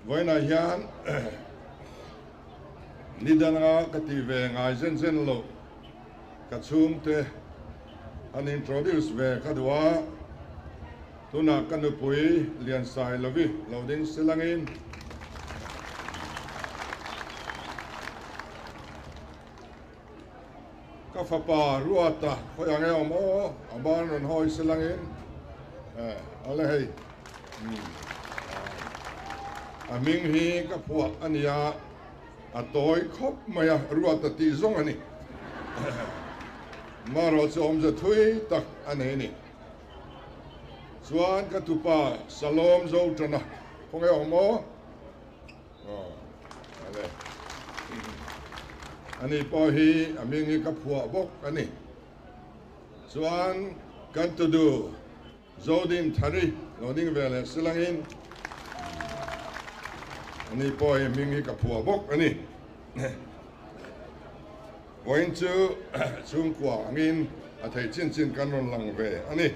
Vawiinah hian ni danga ka tih ve ngai zen zen loh ka chhungte an introduce ve ka duh a, tunah ka nupui Liansai Lovi lo ding silangin Ka fapa Ruata khawi ang e awm aw, a ban rawn hawi se langin a le hei. A hming hi ka phuah a nia, a tawi khawp mai a, Ruata tih zawng a ni. Marawh chu awmze thui tak a nei a ni. Chuan ka tupa Salom Zotana khawnge awm aw. Ani pawh hi a hming hi ka phuah bawk a ni. Chuan kan tudu Zodin Thari lo ding ve leh silangin ani pawh hi hming hi ka phuah bawk a ni. Vawiin chu chhungkua angin a thei chin chin kan rawn lang ve a ni.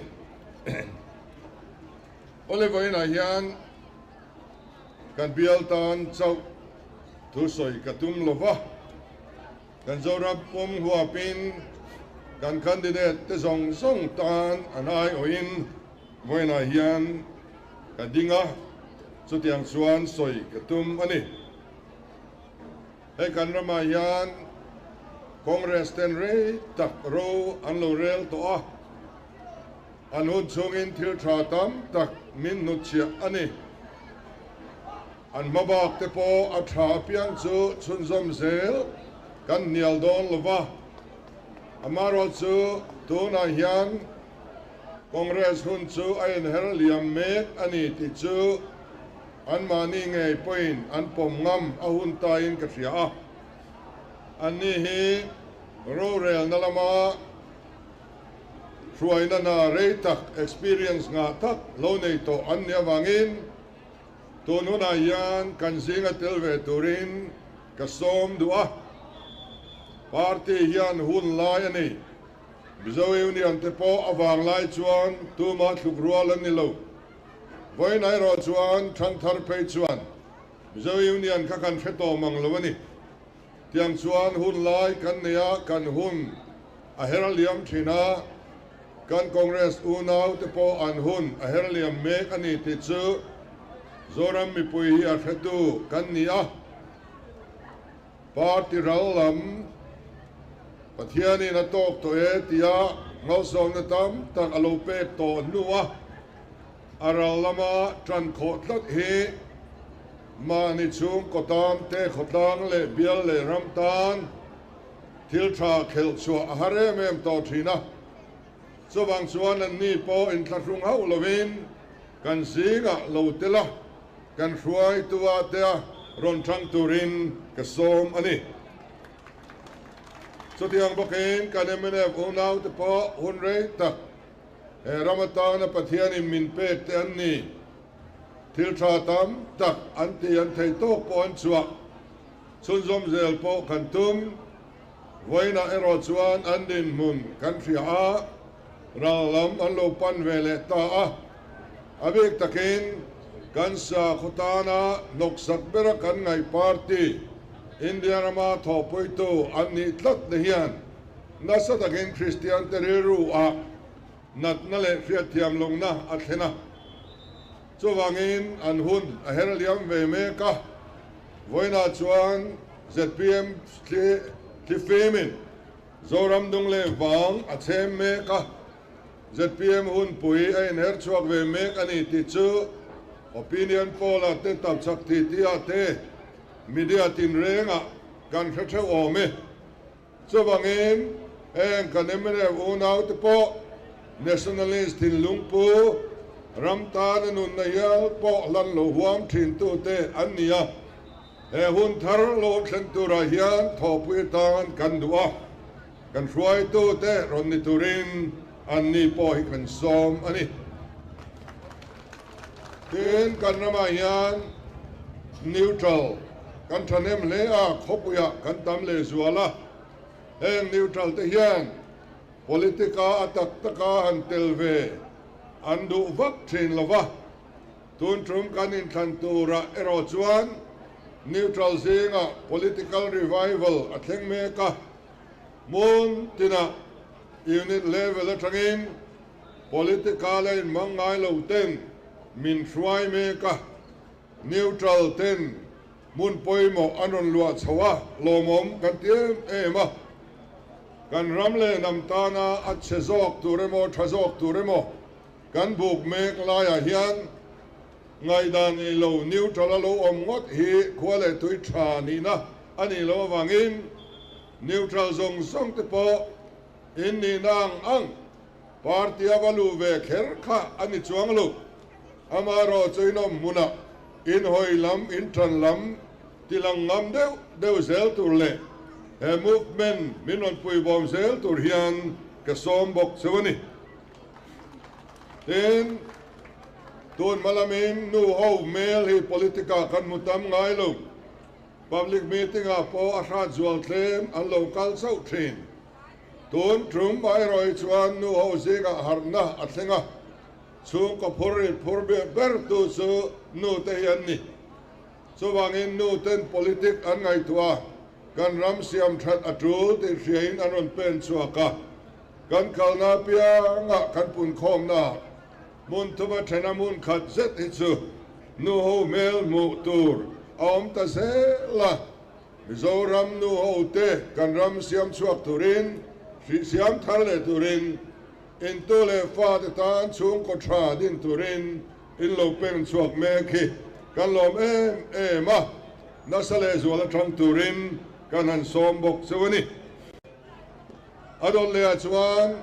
Awle vawiinah hian Kan bial tan chauh thusawi ka tum lo va, kan Zoram pum huapin kan candidate te zawng zawng tan an aiawhin vawiinah hian ka ding a, chutiang chuan sawi ka tum a ni. Hei kan ramah hian Congress ten rei tak ro an lo rel tawh a, An hun chhungin thil tha tam tak min hnutchhiah a ni. An hmabak te pawh a tha apiang chu chhunzawm zel kan hnial dawn lo va. Amaherawh chu tunah hian Congress hun chu a inher liam mek a ni tih chu anmahni ngei pawhin an pawm ngam a hun tain ka hria a. Anni hi rorelna lama Hruaina hna rei tak, experience ngah tak lo nei tawh an nih avangin tun hunah hian kan zinga tel ve turin ka sawm duh a. Party hian hun lai a nei. Mizo Union te pawh a vang lai chuan tumah thluk rual an ni lo. Vawiin erawh chuan Thangthar phei chuan Mizo Union kha kan hre tawh mang lo a ni. Tiang chuan hun lai kan nei a, kan hun a her liam thin a, kan Congress unau te pawh an hun a her liam mek a ni tih chu Zoram mipui hi a hretu kan ni a. Party ral lam Pathianin a tawk tawh e tia malsawmna tam tak a lo pek tawh hnu a, a ral lama tan khawh tlat hi Mahni chhungkaw tan te, khawtlang leh bial leh ram tan thil tha khelh chhuah a har em em tawh thin a. Chuvang chuan anni pawh inthlahrung hauh lovin kan zingah lo tel a, kan hruaitu ah te a rawn thang turin ka sawm a ni. Chutiang bawkin kan mnf unaute pawh hun rei tak he ram atana Pathianin min pek te an ni. Thil tha tam tak an ti an thei tawk pawh an chhuah chhunzawm zel pawh kan tum. Vawiinah erawh chuan an dinhmun kan hria a, ral lam an lo pan ve leh ta a. A bik takin kan sakhaw tana hnawksak bera kan ngaih party India rama thawhpuitu an nih tlat na hian nasa takin Kristian te rilru ah Natna leh hriatthiam lohna a thlen a, chuvangin an hun a her liam ve mek a. Vawiinah chuan zpm thlifimin Zoram dung leh vang a chhem mek a, zpm hunpui a inher chhuak ve mek a ni tih chu opinion poll-ah te tapchhak titi-ah te media tinrengah kan hre theuh awm e. Chuvangin heng kan mnf unaute pawh nationalist thinlung pu, ram tana nunna hial pawh hlan lo huam thintute an ni a. He hun thar lo thlen turah hian thawhpui atan kan duh a, kan hruaitute rawn ni turin anni pawh hi kan sawm a ni. Tin, kan ramah hian neutral kan thahnem hle a, khawpuiah kan tam lehzual a. Heng neutral te hian politica a tak taka han tel ve an duh vak thin lo va. Tun tum kan inthlan turah erawh chuan neutral zingah political revival a thleng mek a, hmun tinah unit level atangin political a inhmang ngai lo ten min hruai mek a, neutral ten hmun pawimawh an rawn luah chho a, lawmawm kan ti em em a. Kan ram leh hnam tana a chhe zawk tur emaw tha zawk tur emaw kan buk mek laiah hian ngaihdan nei lo neutral a lo awm ngawt hi khua leh tui tha nihna a nih loh avangin neutral zawng zawng te pawh in nihna ang ang party a va luh ve kher kha a ni chuang lo. Amaherawh chu inawm hmunah inhawi lam, intan lam tilang ngam deuh deuh zel tur leh he movement min rawn puibawm zel tur hian ka sawm bawk cheu a ni. Tin, tun hma lamin nu ho hmel hi politic-ah kan hmu tam ngai lo. Public meeting-ah pawh a hrat zual tlem an lo kal chauh thin. Tun tum erawh hi chuan nu ho zingah harhna a thleng a, chhungkaw phur rit phur bertu chu nu te hi an ni. Chuvangin nu ten politic an ngaihtuah a, kan ram siam that a tul tih hriain an rawn pen chhuak a. Kan kalna apiangah kan punkhawmnaah hmun thuma thena hmun khat zet hi chu nu ho hmel hmuh tur a awm ta zel a. Mizoram nu ho te kan ram siam chhuak turin, hrih siam thar leh turin, intu leh fate tan chhungkaw tha din turin in lo peng chhuak mek hi kan lawm em em a, nasa leh zual atang turin kan han sawm bawk cheu a ni. A dawt lehah chuan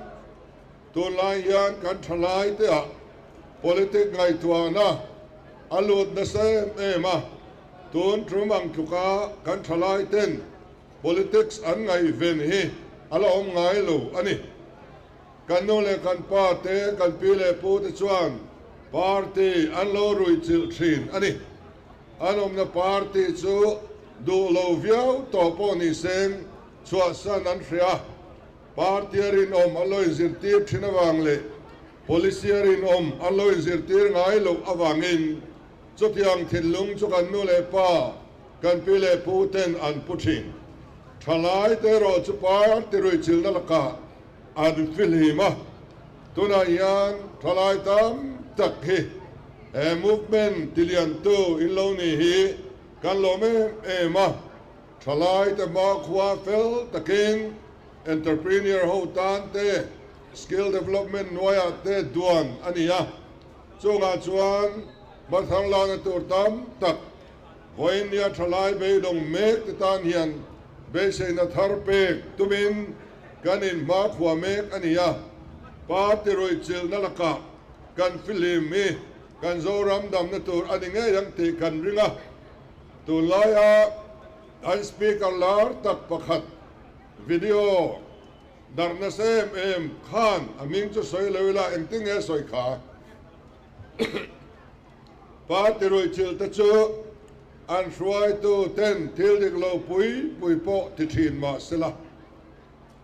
tunlai hian kan thalai teah politic ngaihtuahna a lut nasa em em a, tun tum ang tluka kan thalai ten politics an ngaihven hi a la awm ngai lo a ni. Kan nu leh kan pa te, kan pi leh pu te chuan party an lo ruihchilh thin a ni. An awmna party chu duh lo viau tawh pawh ni seng chhuahsan an hria. Party a rinawm an lo inzirtir thin avang leh policy a rinawm an lo inzirtir ngai loh avangin chutiang thinlung chu kan nu leh pa, kan pi leh pu ten an pu thin. Thalai te erawh chu party ruihchilhna lakah an fihlim a, tunah hian thalai tam tak hi he movement tiliantu in lo ni hi kan lawm em em a. Thalai te hmakhua fel takin entrepreneur ho tan te skill development hnuaiah te duan a ni a, chungah chuan hmathang lakna tur tam tak vawinia thalai beidawng mek te tan hian beiseina thar pek tumin kan in hmakhua mek a ni a, party ruihchilhna lakah kan fihlim hi kan Zoram damna tur a ni ngei ang tih kan ring a. Tunlaia an speaker lar tak pakhat video darh nasa em em khan a hming chu sawi lo ila engtin nge sawi kha? Party ruihchilh te chu an hruaitu ten thil dik lo pui pui pawh ti thin mah sela,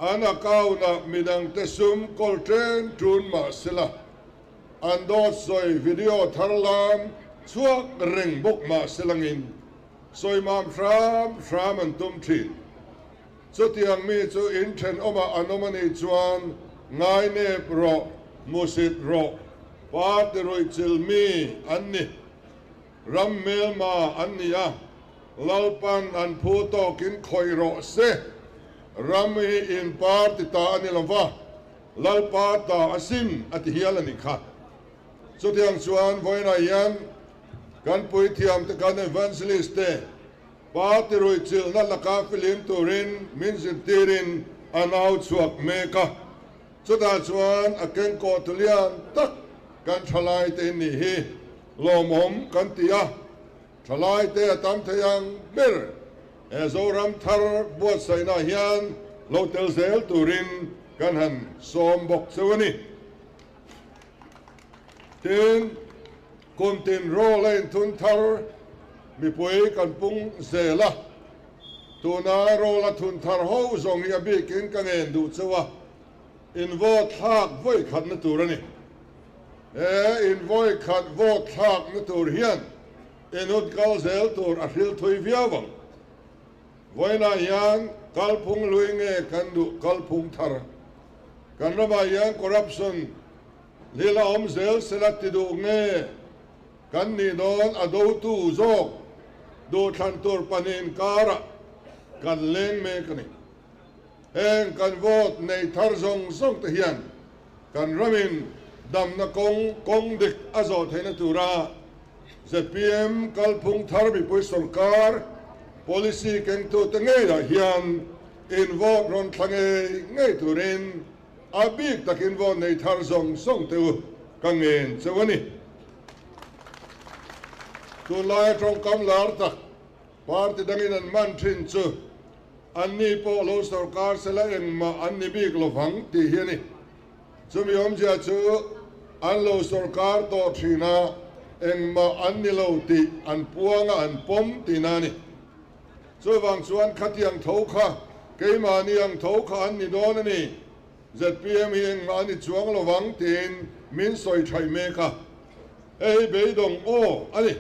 an account ah midang te sum kawl ṭen ṭun mah sela, An dawt sawi video thar lam chhuak reng bawk mah se langin sawi mam hram hram an tum thin. Chutiang mi chu in thenawmah an awm a nih chuan ngai nep rawh, hmusit rawh, party ruihchilh mi an ni. Ram hmelma an ni a, Lalpan an phu tawkin khawih rawh se. Ram hi in party ta a ni lova. Lalpa ta a sim a ti hial a nih kha. Chutiang chuan vawiinah hian kan puithiam te kan evangelist te party ruihchilhna laka filim turin min zirtirin an au chhuak mek a. Chutah chuan a kengkawh tu lian tak kan thalai te in nih hi lawmawm kan ti a. Thalai te a tam thei ang ber he Zoram thar buatsaihna hian lo tel zel turin kan han sawm bawk cheu a ni. Tin, kum tin rawl a inthun thar mipui kan pung zel a, tuna rawl a thun thar ho zawng hi a bikin ka ngen duh cheu a, in vote thlak vawi khatna tur a ni. He in vawi khat vote thlakna tur hian in hun kal zel tur a hril thui viau ang. Vawiinah hian kalphung hlui nge kan duh kalphung thar? Kan ramah hian corruption lil a awm zel sela ti duh nge kan nih dawn a dotu zawk duhthlan tur pahnih inkarah kan leng mek a ni. Heng kan vote nei thar zawng zawng te hian kan ramin damna kawng kawng dik a zawh theihna tura zpm kalphung thar mipui sorkar policy kengtute ngeiah hian in vote rawn thla ngei ngei turin a bik takin vote nei thar zawng zawng te u ka ngen cheu a ni. Tunlaia tawngkam lar tak Party dangin an man thin chu anni pawh lo sorkar sela engmah an ni bik lovang tih hi a ni. Chumi awmzia chu an lo sorkar tawh thin a, engmah an ni lo tih an puang a, an pawm tihna a ni. Chuvang chuan khatiang tho kha keimahni ang tho kha an ni dawn a ni. Zpm hi engmah a ni chuang lovang tiin min sawi thaih mek a. Hei hi beidawng aw a ni.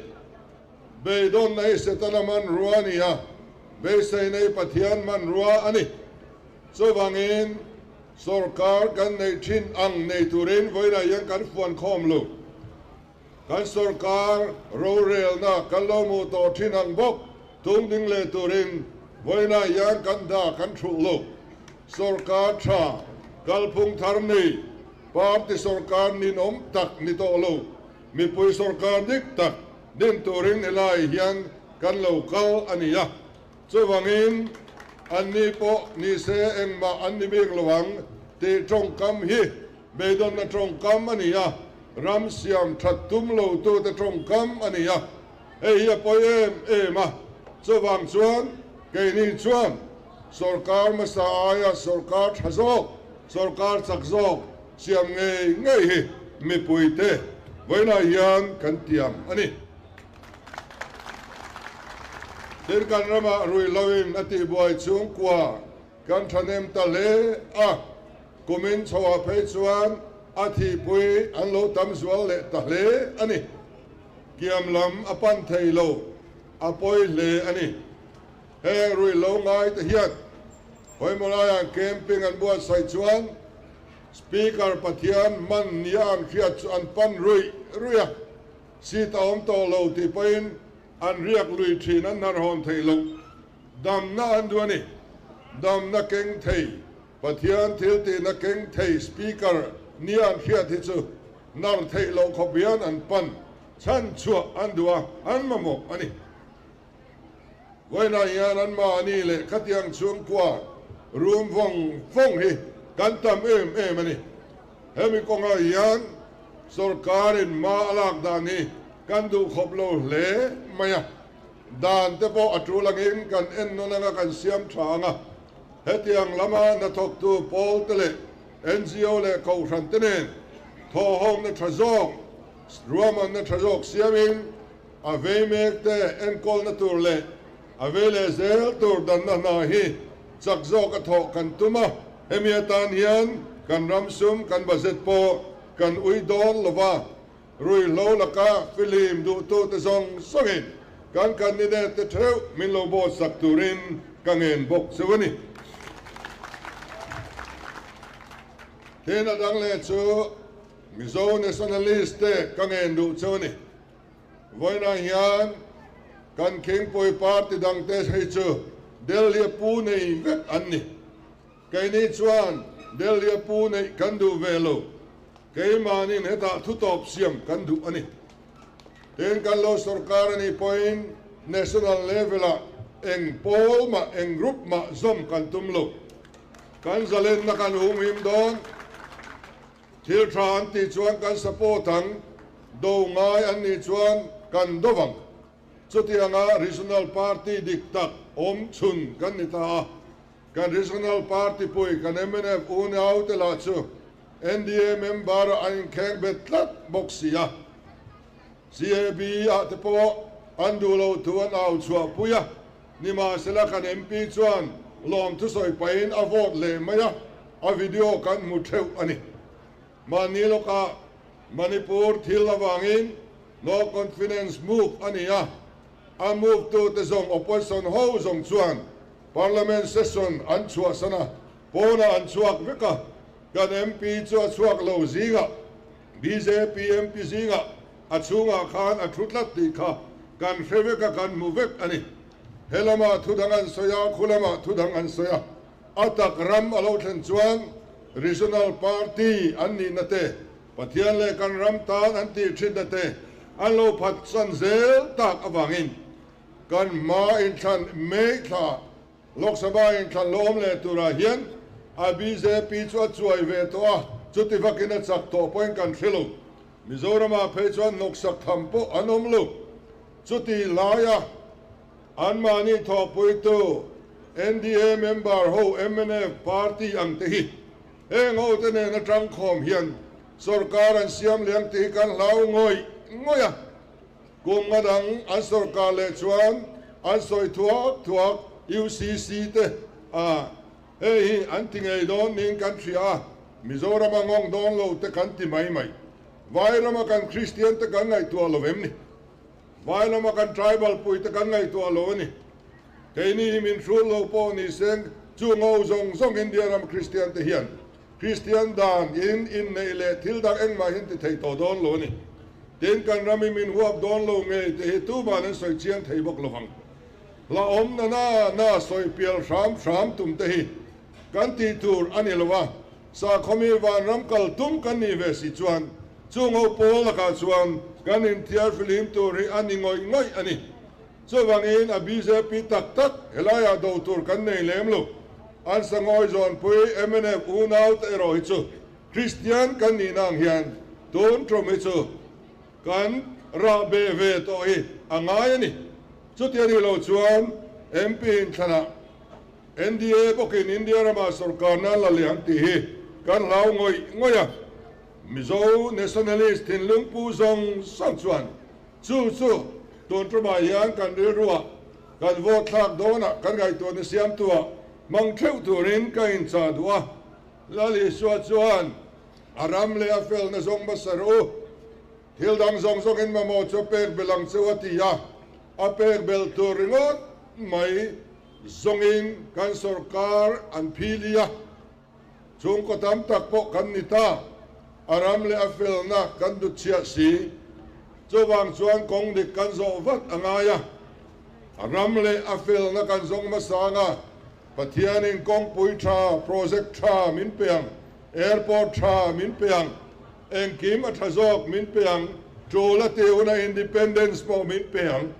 Beidawnna hi Setana hmanrua a ni a, beiseina hi Pathian hmanrua a ni. Chuvangin, sorkar kan neih thin ang nei turin vawiinah hian kan fuan khawm lo. Kan sorkar rorelna kan lo hmuh tawh thin ang bawk tung ding leh turin vawiinah hian kan hna kan thulh lo. Sorkar tha, kalphung thar nei, party sorkar ninawm tak ni tawh lo. Mipui sorkar dik tak din turin helai hian kan lo kal a ni a, chuvangin anni pawh ni se engmah an ni bik lo ang tih tawngkam hi beidawnna tawngkam a ni a, ram siam that tum lotute tawngkam a ni a, hei hi a pawi em em a, chuvang chuan keini chuan sorkar hmasa aia sorkar tha zawk, sorkar chak zawk Siam ngei ngei hi mipuite vawiinah hian kan tiam a ni. Tin, kan ramah ruihloin a tihbuai chhungkua kan thahnem ta hle a, kumin chhoah phei chuan a thihpui an lo tam zual leh ta hle a ni. Kiam lam a pan thei lo, a pawi hle a ni. Heng ruihlo ngaite hian Hawimawlaiah camping an buatsaih chuan Speaker Pathian man nia an hriat chu an pan ruih ruih a, seat a awm tawh lo tih pawhin an riak lui thin an hnarhawn theih loh. Damna an duh a ni. Damna keng thei, Pathian thil tihna keng thei Speaker nia an hriat hi chu nar theih loh khawp hian an pan chhan chhuah an duh a, an mamawh a ni. Vawiinah hian anmahni leh khatiang chhungkua rum vawng vawng hi kan tam em em a ni. Hemi kawngah hian sorkarin hma a lak dan hi kan duh khawp lo hle mai a, dan te pawh a tul angin kan en nawn anga kan siam tha ang a. Hetiang lama hnathawktu pawl te leh NGO leh kohhran te nen thawhhawmna tha zawk, ruahmanna tha zawk siamin, A vei mek te enkawlna tur leh a vei leh zel tur danna hna hi chak zawk a thawh kan tum a, hemi atan hian kan ram sum kan budget pawh kan ui dawn lo va, ruihhlo laka fihlim duhtute zawng zawngin kan candidate te theuh min lo bawtsak turin ka ngen bawk cheu a ni. Tin a dang leh chu Mizo nationalist te ka ngen duh cheu a ni. Vawiinah hian kan Khingpui party dangte hei chu Delhi a pu nei vek an ni. Keini chuan Delhi a pu neih kan duh ve lo. Keimahniin hetah thutawp siam kan duh a ni. Tin, kan lo sorkar a nih pawhin national level-ah eng pawl mah, eng group mah zawm kan tum lo. Kan zalenna kan humhim dawn. Thil tha an tih chuan kan support ang, do ngai an nih chuan kan do vang. Chutianga regional party dik tak awm chhun kan ni ta a, kan regional party pui kan mnf unaute lah chu NDA member ah an inkheng bet tlat bawk si a. CAB ah te pawh an duh lo thu an au chhuah pui a, nimahsela kan MP chuan lawmthu sawi pahin a vote leh mai a, a video kan hmu theuh a ni. Mahni lawkah Manipur thil avangin no confidence move a ni a, a move tute zawng opposition ho zawng chuan Parliament session an chhuahsan a, pawnah an chhuak vek a, kan MP chu a chhuak lo zingah, bjp MP zingah a chhungah khan a thu tlat tih kha kan hre vek a, kan hmu vek a ni. He lamah thu dang an sawi a, khu lamah thu dang an sawi a, a tak ram a lo thlen chuan Regional Party an nihna te, Pathian leh kan ram tan an tih thinna te an lo phatsan zel tak avangin kan hma inthlan May thla Lok Sabha inthlan lo awm leh turah hian a bjp chu a chuai ve tawh a, chuti vakin a chak tawh pawhin kan hre lo. Mizoramah phei chuan hnawksak tham pawh an awm lo. Chuti laia anmahni thawhpuitu NDA member ho mnf party ang te hi heng hote nen atang khawm hian sorkar an siam liang tih hi kan hlau ngawih ngawih a. Kum nga dang an sorkar leh chuan an sawi thuak thuak UCC te a hei hi an ti ngei dawn niin kan hria a, Mizoram a ngawng dawn lo te kan ti mai mai. Vairama kan Kristian te kan ngaihtuah lo em ni? Vailama kan tribal pui te kan ngaihtuah lo a ni. Keini hi min hrul lo pawh ni seng chu ngo zawng zawng India ram Kristian te hian Kristian dan in inneih leh thil dang engmah hi an ti thei tawh dawn lo a ni. Tin, kan ram hi min huap dawn lo ngei tih hi tuman an sawi chiang thei bawk lo vang. Hlauhawm na na na sawi pial hram hram tum te hi kan tih tur a ni lo a, sakhawmi vanram kal tum kan nih ve si chuan chung ho pawl lakah chuan kan inthiar fihlim tur hi a ni ngawih ngawih a ni. Chuvangin a bjp tak tak helaiah do tur kan nei lem lo. An sangawi zawnpui mnf unau te erawh hi chu Kristian kan nihna ang hian tun tum hi chu kan rah beh ve tawh hi a ngai a ni. Chuti a nih loh chuan MP inthlanah NDA bawkin India ramah sorkarna la leh ang tih hi kan hlau ngawih ngawih a. Mizo nationalist thinlung pu zawng zawng chuan Chu chu tun tumah hian kan rilruah kan vote thlak dawnah kan ngaihtuahna siamtuah hmang theuh turin ka inchah duh a. Lal Isua chuan a ram leh a felna zawng hmasa rawh u, thil dang zawng zawngin mamawh chu a pek belh ang cheu a ti a, a pek belh tur ringawt mai zawngin kan sawrkar an phili a. Chhungkaw tam tak pawh kan ni ta, a ram leh a felna kan dut chhiah si. Chuvang chuan kawng dik kan zawh vat a ngai a, a ram leh a felna kan zawng hmasa ang a, Pathianin kawngpui tha, project tha min pe ang, airport tha min pe ang, engkim a tha zawk min pe ang, tul a tih huna independence pawh min pe ang.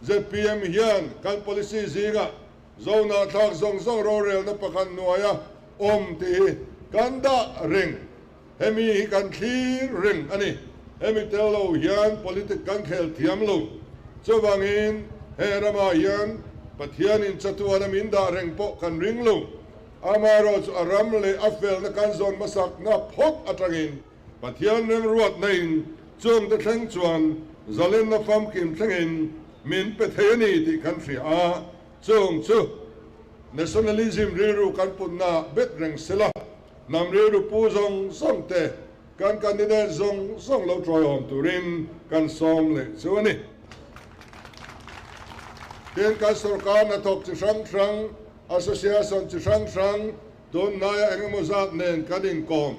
Zpm hian kan policy zingah Zohnahthlak zawng zawng rorelna pakhat hnuaia awm tih hi kan dah reng. Hemi hi kan thlir reng a ni. Hemi tel lo hian politic kan khel thiam lo. Chuvangin he ramah hian Pathianin chatuana min dah reng pawh kan ring lo. Amaherawhchu a ram leh a felna kan zawn hmasakna phawt atangin Pathian remruatna in chungte thleng chuan zalenna famkim thlengin min pe thei a ni tih kan hria a, chung chu nationalism rilru kan putna bet reng sela, hnam rilru pu zawng zawng te kan candidate zawng zawng lo tawiawm turin kan sawm leh chu a ni. Tin, kan sorkar hnathawk chi hrang hrang, association chi hrang hrang tunhnaia engemaw zat nen kan inkawm.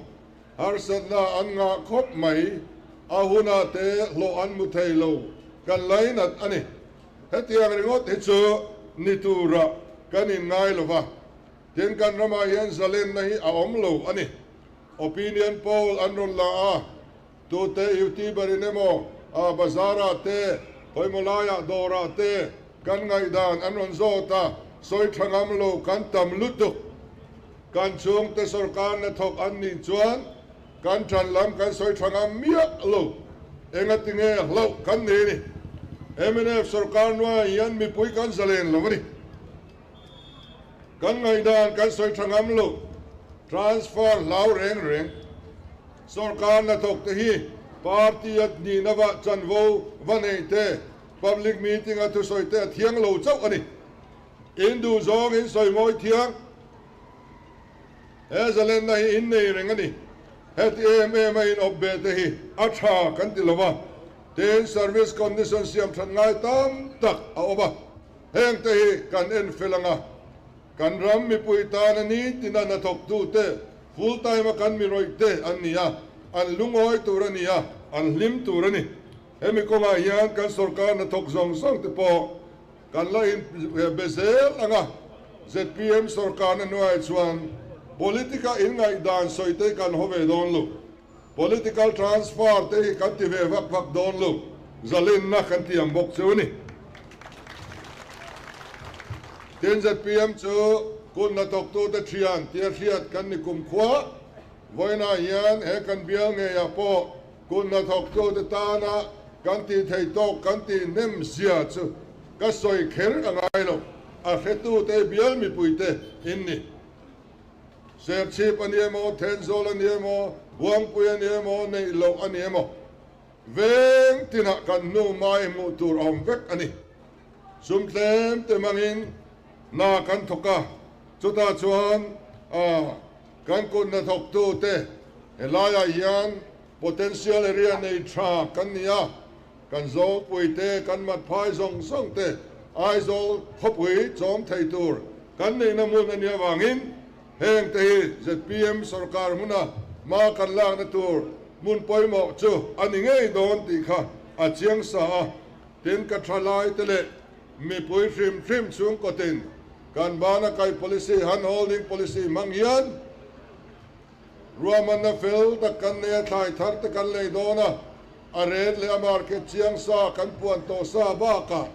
Harsatna an ngah khawp mai, a hunah te hlawh an mu thei lo, kan lainat a ni. Hetiang ringawt hi chu ni turah kan inngai lo va, tin kan ramah hian zalenna hi a awm lo a ni. Opinion poll an rawn la a, tute youtuber in emaw, bazar-ah te, khawimaw laiah dawrah te kan ngaihdan an rawn zawt a, sawi tha ngam lo kan tam lutuk. Kan chhungte sorkar na thawk an nih chuan kan ṭan lam kan sawi ṭha ngam miah lo. Engati nge hlauh kan nei a ni. Mnf sorkar hnuaiah hian mipui kan zalen lo a ni. Kan ngaihdan kan sawi ṭha ngam lo. Transfer hlau reng reng. Sorkar na thawk te hi party a nihna va chanvo va neih te, public meeting a thusawi te a thiang lo chauh a ni. In duh zawng in sawi mawi thiang. He zalenna hi in nei reng a ni. Heti em em a in awp ve te hi a tha kan ti lo a, tin service condition siam that ngai tam tak a awm a, heng te hi kan en fel ang a, kan ram mipui tana nitina hnathawktu te full time a kan mi rawih te an ni a, an lungawi tur a ni a, an hlim tur a ni. Hemi kawngah hian kan sorkar hnathawk zawng zawng te pawh kan la in be zel ang a, zpm sorkarna hnuaiah chuan politica inngaihdan sawi te hi kan haw ve dawn lo, political transfer te hi kan ti ve vak vak dawn lo, zalenna kan ti ang bawk chu a ni. Tin, zpm chu kut hnathawktute thian tia hriat kan ni kumkhua, vawiinah hian he kan bial ngeiah pawh Kut hnathawktute tana kan tih theih tawk kan tih hnem zia chu ka sawi kher a ngai lo, a hretute bial mipuite in ni. Serchhip a ni emaw, Thenzawl a ni emaw, Buangpui a ni emaw, neih loh a ni emaw, veng tinah kan hnu mai hmuh tur a awm vek a ni. Sum tlem te hmangin hna kan thawk a, chutah chuan kan kut hnathawktute Helaiah hian potential area nei tha kan ni a, kan Zawlpui te, kan Matphai zawng zawng te Aizawl khawpui chawm thei tur kan neihna hmun a nih avangin heng te hi zpm sorkar hmuna hma kan lakna tur hmun pawimawh chu a ni ngei dawn tih kha a chiang sa a, tin ka tha lai te leh mipui hrim hrim chhungkawtin kan bana kai policy, hand holding policy hmang hian Ruahmanna fel tak kan nei a, thlai thar te kan lei dawn a, a ret leh a market chiang sa kan puan tawh sa bakah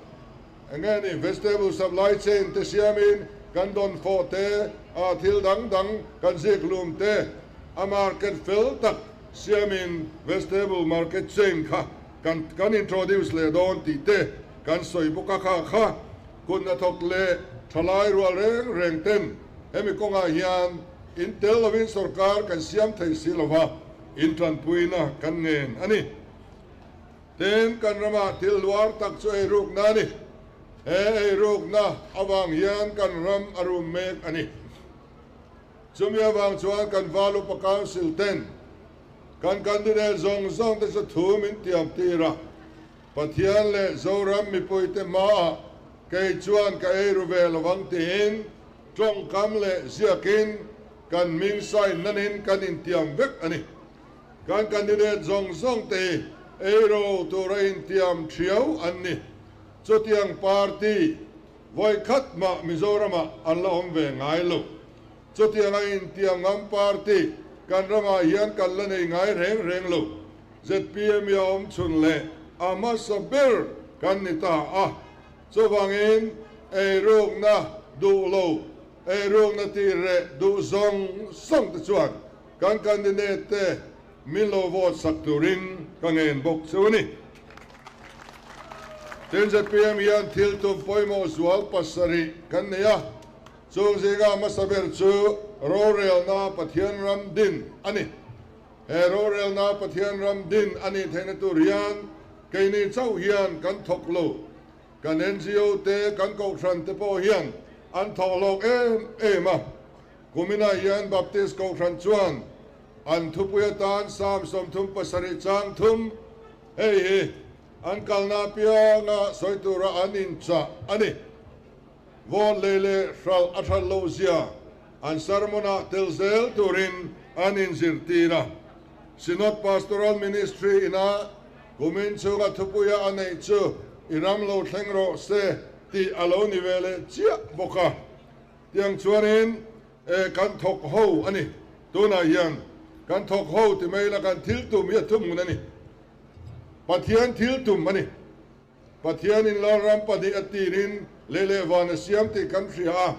eng nge ni vegetable supply chain te siamin kan dawn fawh te, a thil dang dang kan zik hlum te, a market fel tak siamin vegetable market chain kha kan kan introduce leh dawn tih te kan sawi bawk a, kha kha kut hnathawk leh thalai rual reng reng ten hemi kawngah hian In tel lovin sorkar kan siam thei si lova, in tanpuina kan ngen a ni. Tin, kan ramah thil luar tak chu eirukna a ni. He eirukna avang hian kan ram a rum mek a ni. Chumi avang chuan kan Val Upa Council ten kan candidate zawng zawng te chu thu min tiam tir a, Pathian leh Zoram mipuite hmaah kei chuan ka eiru ve lovang tiin Tawngkam leh ziakin kan hming sign nanin kan intiam vek a ni. Kan candidate zawng zawng te hi eiro tura intiam thiau an ni. Chutiang party vawi khat mah Mizoramah an la awm ve ngai lo. Chutianga intiam ngam party kan ramah hian kan la nei ngai reng reng lo. Zpm i a awm chhun leh a hmasa ber kan ni ta a. Chuvangin eirukna duh lo, eirukna tih reh duh zawng zawng te chuan kan candidate te min lo vote sak turin ka ngen bawk chu a ni. Tin, zpm hian thil tum pawimawh zual pasarih kan nei a, chung zinga hmasa ber chu rorelna Pathian ram din a ni. He rorelna Pathian ram din a nih theihna tur hian keini chauh hian kan thawk lo. Kan ngo te, kan kohhran te pawh hian an thawh hlawk em em a. Kuminah hian Baptist kohhran chuan an thupui atan Psalm 37 chang thum hei hi an kalna apianga sawi tura an inchah a ni. Vote lei leh hralh a that loh zia an sermon-ah tel zel turin an inzirtir a. Synod Pastoral Ministry ina kumin chhunga thupuia a neih chu i ram lo thleng rawh se tih a lo ni ve leh chiah bawk a. Tiang chuanin e kan thawk ho a ni. Tunah hian kan thawk ho ti mai ila kan thil tum hi a thumhmun a ni. Pathian thil tum a ni. Pathianin Lalram pahnih a tirin lei leh van a siam tih kan hria a.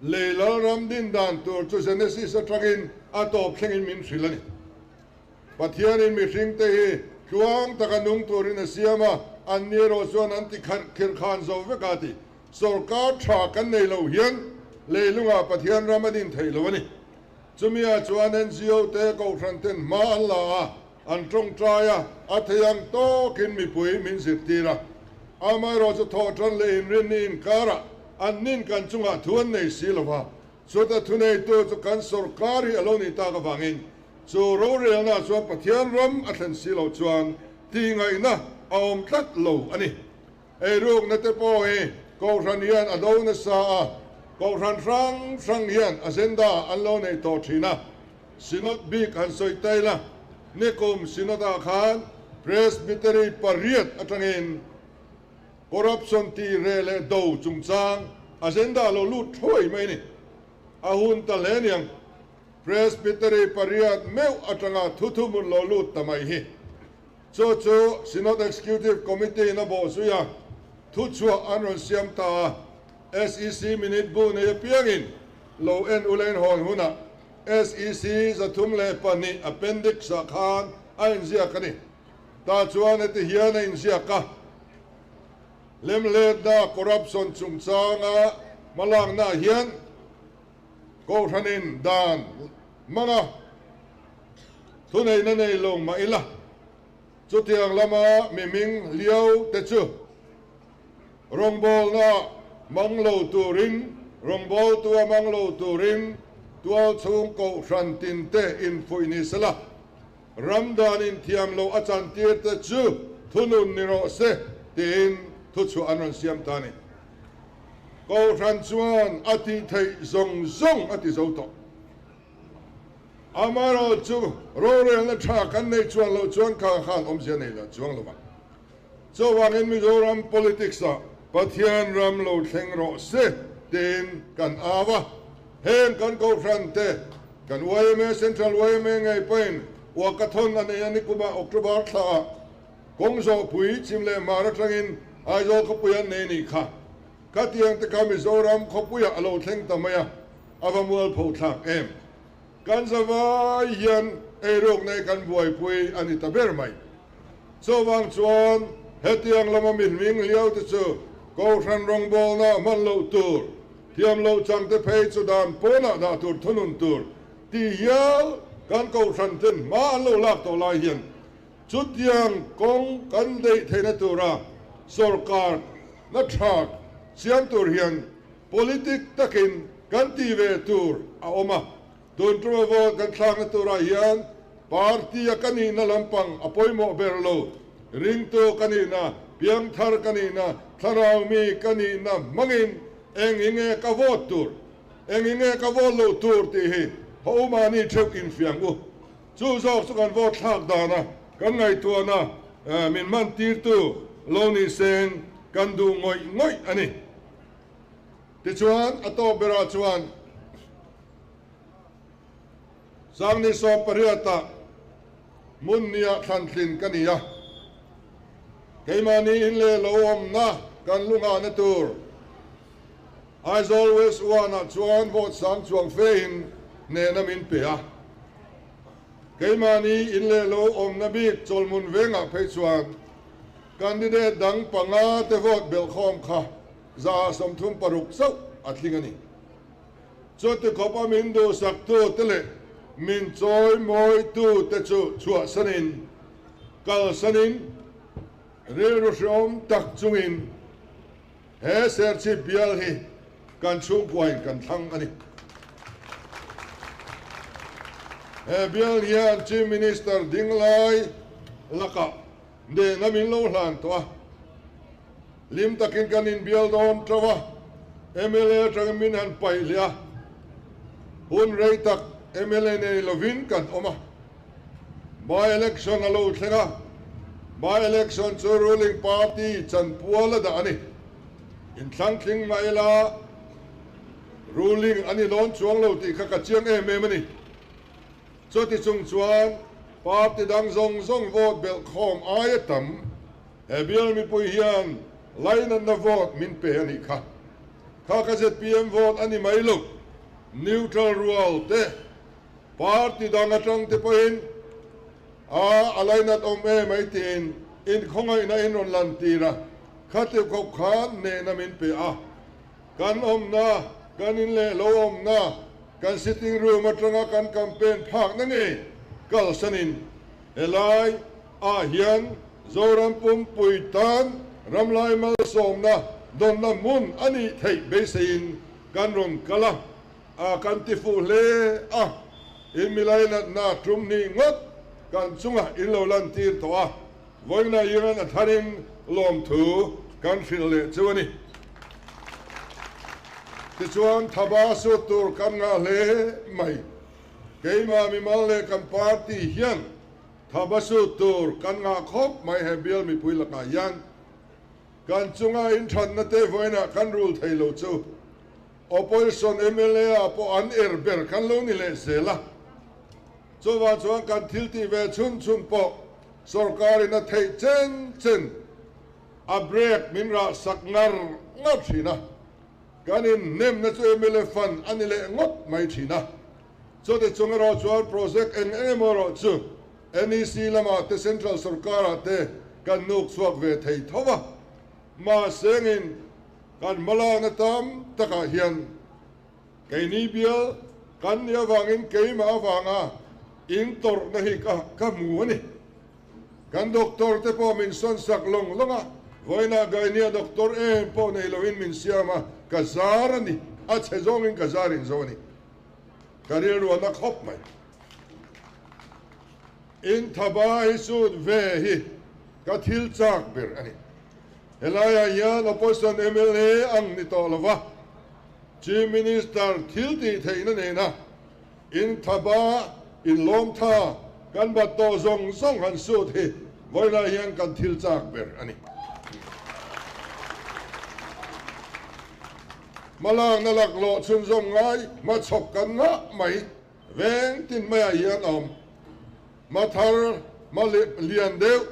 Lei Lalram din dan tur chu Genesis atangin a tawp thlengin min hrilh a ni. Pathianin mihringte hi tluang taka nung turin a siam a, anni erawh chuan an ti khirkhan zo vek a ti. Sorkar tha kan nei lo hian leilungah Pathian ram a din thei lo a ni. Chumia chuan ngo te kohhran ten hma an la a, An tawngtai a, a thei ang tawkin mipui min zirtir a. Amaherawh chu thawhtan leh inrinni inkarah an nin kan chungah thu an nei si lo va, chuta thuneitu chu kan sorkar hi a lo nih tak avangin Chu rorelna chuan Pathian ram a thlen si loh chuan tihngaihna a awm tlat lo a ni. Eirukna te pawh hi Kohhran hian a do nasa a, Kohhran hrang hrang hian agenda an lo nei tawh thin a. Synod bik han sawi ta ila, nikum Synod-ah khan Presbytery pariat atangin corruption tih reh leh do chungchang agenda lo lut thuai mai a ni. A hun ta hle niang. Presbytery pariat meuh atanga thuthumun lo lut ta mai hi. Chu chu Synod Executive Committee in a bawhzui a, thuchhuah an rawn siam ta a, SEC minute bu nei apiangin lo en ula in hawn hunah SEC 302 Appendix ah khan a inziak a ni. Tah chuan heti hian a inziak a, Lemletna corruption chungchanga hmalaknaah hian Kohhranin dan hmanga thuneihna nei lo mah ila, chutiang lama miming liau te chu rawngbawlna hmang lo turin, rawngbawltua hmang lo turin tualchhung kohhran tinte infuih ni sela, ram dan inthiam lo a chantir te chu thunun ni rawh se tiin thuchhuah an rawn siam ta a ni. Kohhran chuan a tih theih zawng zawng a ti zo tawh. Amaherawh chu rorelna tha kan neih chuan loh chuan kha khan awmzia nei lo chuang lo vang. Chuvangin Mizoram politics ah Pathian ram lo thleng rawh se tiin kan au a. Heng kan Kohhran te, kan yma, Central yma ngei pawhin Walkathon a nei a nikumah October thla ah Kawng zawhpui chim leh hmar atangin Aizawl khawpui an nei nih kha. Khatiang te kha Mizoram khawpuiah a lo thleng ta mai a, a va mualpho thlak em. Kan zavai hian eiruk nei kan buaipui a ni ta ber mai. Chuvang chuan hetiang lama mi hming hliau te chu Kohhran rawngbawlna hman loh tur, thiam loh chang te phei chu dan pawnah dah tur thunun tur tih hial kan Kohhran ten hma an lo lak tawh lai hian Chutiang kawng kan deih theihna tura sorkar na tha siam tur hian politic takin kan tih ve tur a awm a. Tun tuma vote kan thlakna turah hian party a ka nihna lampang a pawimawh ber lo. Ringtu ka nihna, piangthar ka nihna, thlarau mi ka nihna hmangin eng hi nge ka vote tur, eng hi nge ka vote loh tur tih hi ho mahni theuh infiang u. Chu zawk chu kan vote thlak dana kan ngaihtuahna min hman tirtu lo ni seng kan duh ngawih ngawih a ni. Tichuan a tawp berah chuan Sangni 18-ah hmun nia thlantlin ka ni a, keimahni in leh lo awmna kan lu nghahna tur Aizawl West One-ah chuan vote sang chuang fein hnehna min pe a. Keimahni in leh lo awmna bik Chawlhmun vengah phei chuan candidate dang panga te vote belhkhawm kha 136 chauh a tling a ni. Chuti khawpa min duhsaktu te leh min chawimawitu te chu chhuahsanin, kalsanin, rilru hreawm tak chungin, He Serchhip bial hi kan chhungkuain kan thlang a ni. He bial hian Chief Minister ding lai lakah nehna min lo hlan tawh a, hlim takin kan inbial dawn teuh a, mla atangin min han paih leh a, hun rei tak mla nei lovin kan awm a. By-election a lo thleng a, by-election chu ruling party chanpual a dah a ni. Inthlangtling mah ila ruling a ni dawn chuang lo tih kha ka chiang em em a ni. Chuti chung chuan party dang zawng zawng vote belh khawm aia tam he bial mipui hian lainatna vote min pe a nih kha. Kha ka zpm vote a ni mai lo, neutral rual te Party dang atang te pawhin a a lainat awm em mai tiin inkhawngaihna in rawn lan tir a, khati khawp khan hnehna min pe a. Kan awmna, kan in leh lo awmna, kan sitting room atanga kan campaign phakna ngei kalsanin helai ah hian Zoram pumpui tan ramlai malsawmna dawnna hmun a nih theih beiseiin kan rawn kal a. A kan ti fuh hle a. In milai natna tum ni ngawt kan chunga in lo lantir tawh a, vawiina hian a tharin lawmthu kan hrilh leh chu a ni. Tichuan, thaba sut tur kan ngah hle mai. Keimah mimal leh kan party hian thaba sut tur kan ngah khawp mai he bial mipui lakah hian. Kan chunga inthatna te vawiinah kan rul thei lo chu Opposition mla ah pawh an er ber kan lo ni leh zel a. Chuvang chuan kan thil tih ve chhun chhun pawh sorkarin a theih chen chen a break min rah sak ngar ngar thin a. Kan inhnemna chu mla fund a ni leh ngawt mai thin a. Chuti chung erawh chuan project eng eng emaw erawh chu NEC lamah te Central sorkarah te kan nuk chhuak ve thei tho a. Mahsengin kan hmalakna tam takah hian keini bial kan nih avangin keimah avanga in tawrhna hi ka hmu a ni. Kan doctor te pawh min sawn sak lawng lawng a, vawiinah Gainia doctor em pawh nei loin min siam a, ka zar a ni, a chhe zawngin ka zar in zo a ni. Ka rilru a na khawp mai. In thaba hi sut ve hi ka thil chak ber a ni. Helaiah hian Opposition mla ang ni tawh lova Chief Minister thil tih theihna nena in thaba in lawm tha kan bat tawh zawng zawng han sut hi vawilah hian kan thil chak ber a ni. Hmalakna laklawh chhunzawm ngai hmachhawp kan ngah mai. Veng tin maiah hian awm. Hma thar, hma lian deuh,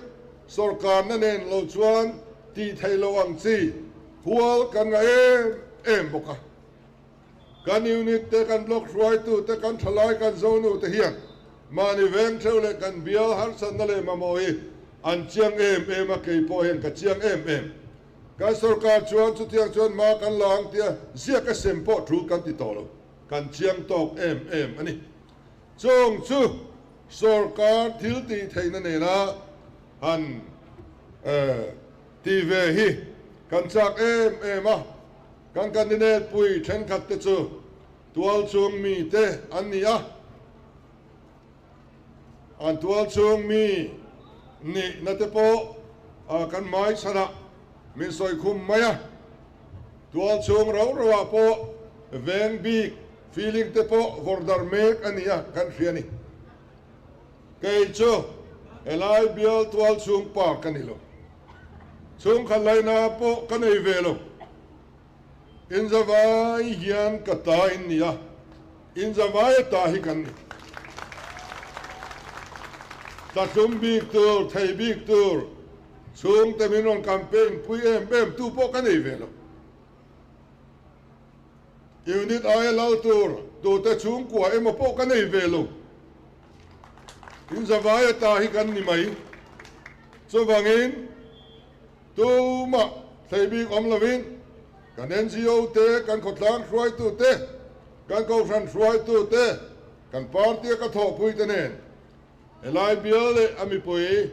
sawrkarna nen lo chuan tih theih loh ang chi hual kan ngah em em bawk a. Kan unit te, kan block hruaitu te, kan thalai, kan zonu te hian mahni veng theuh leh kan bial harsatna leh mamawh hi an chiang em em a, kei pawh hian ka chiang em em. Kan sawrkar chuan chutiang chuan hma kan la ang tia ziak a sem pawh tul kan ti tawh lo. Kan chiang tawk em em a ni. Chung chu sawrkar thil tih theihna nena han tih ve hi kan chak em em a. Kan candidate pui thenkhat te chu tualchhung mi te an ni a. An tualchhung mi nihna te pawh kan hmai chhanah min sawi khum mai a. Tualchhung rau rauah pawh veng bik feeling te pawh vawrdar mek a nia kan hria ni. Kei chu helai bial tualchhung pa ka ni lo. Chhungkhat laina pawh ka nei ve lo. Inzavai hian ka ta in nia, inzavai ta hi kan ni. Tlatlum bik tur, thei bik tur, chhungte min rawn campaign pui em em tu pawh ka nei ve lo. Unit aia lal tur tute chhungkua emaw pawh ka nei ve lo. Inzavai ta hi kan ni mai. Chuvangin. Tumah thlei bik awm lovin kan NGO te, kan khawtlang hruaitu te, kan kohhran hruaitu te, kan party a ka thawhpui te nen helai bial leh a mipui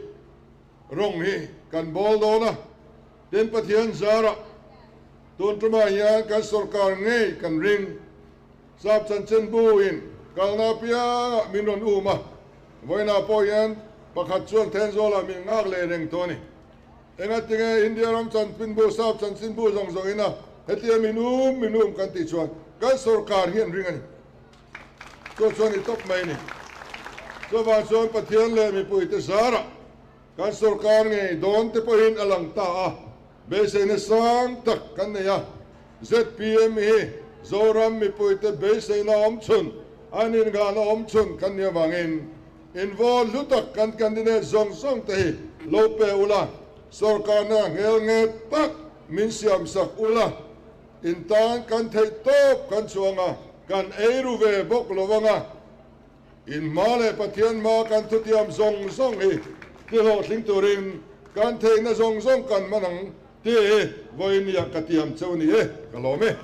rawng hi kan bawl dawn a. Tin, Pathian zarah tun tumah hian kan sawrkar ngei kan ring. Sap chanchinbu in kalna apiangah min rawn um a, vawiinah pawh hian pakhat chuan Thenzawl-ah min nghak leh reng tawh a ni. Engatinge India ram chanchinbu, Sap chanchinbu zawng zawng ina hetia min um min um kan tih chuan kan sawrkar hi an ring a ni. Chu chuan i tawp mai a ni. Chuvang chuan Pathian leh mipuite zarah kan sawrkar ngei dawn te pawhin a lang ta a, beiseina sang tak kan nei a. Zpm hi Zoram mipuite beiseina awm chhun, an inghahna awm chhun kan nih avangin invawn hlu tak kan candidate zawng zawng te hi lo pe ula, sawrkarna nghel nge tak min siam sak ula, in tan kan theih tawp kan chhuang a, kan ei ru ve bawk lo anga, in hma leh Pathian hma kan thutiam zawng zawng hi tihlawhtling turin kan theihna zawng zawng kan hman ang. Ti e, vawiin nia ka tiam cheu ni e, ka lawm e.